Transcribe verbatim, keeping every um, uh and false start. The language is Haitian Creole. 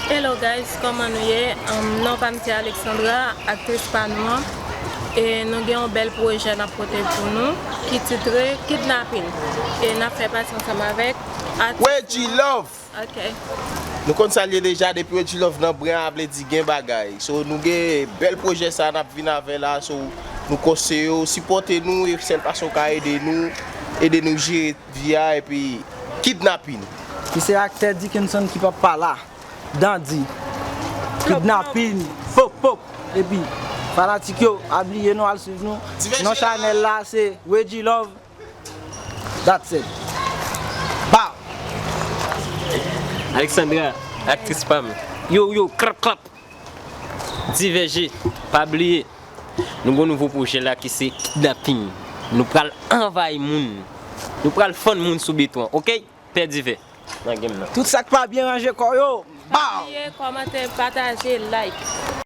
Hello guys, kòman nou ye? Um, non pa m se Alexandra, aktris pa nou an. E nou gen yon bèl pwojè n ap pote pou nou ki titre Kidnapin. E n ap fè pati ansanm avèk atis Wedji Love. Ok. Nou konn sa l ye deja, depi Wedji Love nan bren a vle di gen bagay. So nou gen bèl pwojè sa n ap vin avè la. So nou konseye w sipòte nou e sèl fason w ka ede nou, ede nou jere vi a epi Kidnapin. Ki se aktè Dickenson ki p ap pa la. Dandi, Kidnapin, Pop Pop. Epi fanatik yo, pa bliye nou al swiv nou. Non chanèl la se Wedji Love. That's it. Bow. Alexandra, aktris pa m. Yo yo, krap krap. Divèje, pa bliye. Nou gen nouvo pwojè la ki se Kidnapin. Nou pral anvayi moun. Nou pral fann moun sou beton an, ok? Pè Divè nan game nan. Tout sa k pa byen ranje kò yo. Bow. Bliye kòmante, pataje, like.